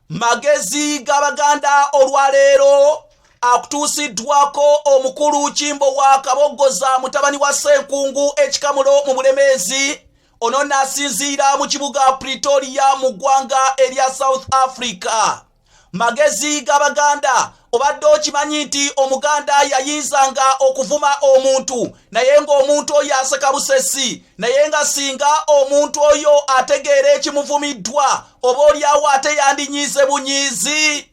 Magezi g'Abaganda olwaleero akutuusiddwako omukulu Kimbowa Kaboggoza, mutabani wa Ssenkungu Ekikamulo mu Bulemeezi. Ono n'asinziira mu kibuga Pretoria mu ggwanga erya South Africa. Magezi g'Abaganda, obadde okimanyi nti Omuganda yayinzanga okuvuma omuntu naye ng'omuntu oyo aseka busesi, naye nga singa omuntu oyo ategeera ekimuvumiddwa, oba oliawo ate yandinyiize bunyiizi?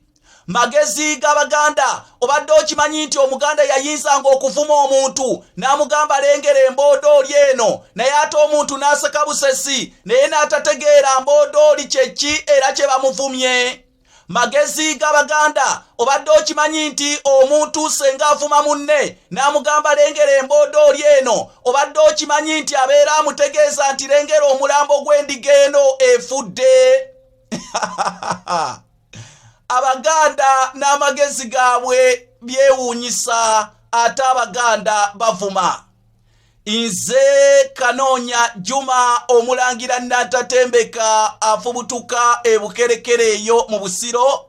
Magezi g'Abaganda, obadde okimanyi nti Omuganda yayinzanga okuvuma omuntu n'amugamba, "Lengera emboodooli eno," naye ate omuntu n'aseka busesi naye n'atategeera mboodooli kyeki era kye bamuvumye? Magezi g'Abaganda, obadde okimanyi nti omuntu senga avuma munne n'amugamba, "Lengera emboodooli eno," obadde okimanyi nti abeera amutegeeza nti, "Lengera omulambo gw'endiga eno efudde"? Abaganda n'amagezi gaabwe byewuunyisa, ate Abaganda bavuma. Nze Kanoonya Juma, omulangira Nantatembeka, afubutuka ebukerekere eyo mu Busiro.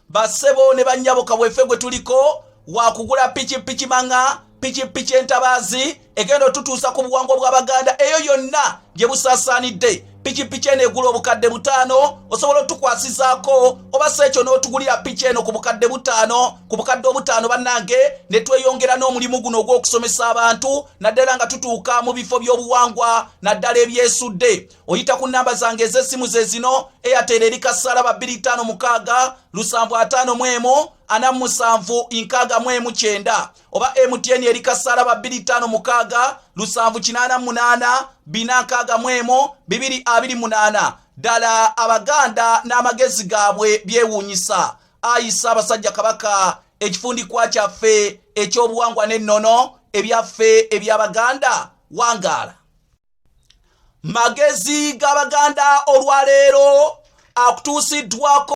Bassebo ne bannyabo, kabwefe gwe tuliko wakugula pikipiki manga, pikipiki entabaazi egenda otutuusa ku buwangwa bw'Abaganda eyo yonna gye busaasaanidde. Pikipiki eno egula 5000. Osobola otukwasizaako oba si ekyo n'otugulira piki eno ku 5000, ku 5000, bannange, ne tweyongera n'omulimu guno ogw'okusomesa abantu, naddala nga tutuuka mu bifo by'obuwangwa, naddala ebyesudde. Oyita ku namba zange ez'essimu ze zino: Airtel eri kasalaba 256 751 47 69, oba MTN eri kasalaba 256 788 461 228. Ddala Abaganda n'amagezi gaabwe byewuunyisa. Ayisa Abasajja Kabaka, ekifundikwa kyaffe ekyobuwangwa n'ennono ebyaffe eby'Abaganda, wangaala. Magezi g'Abaganda olwaleero akutuusiddwako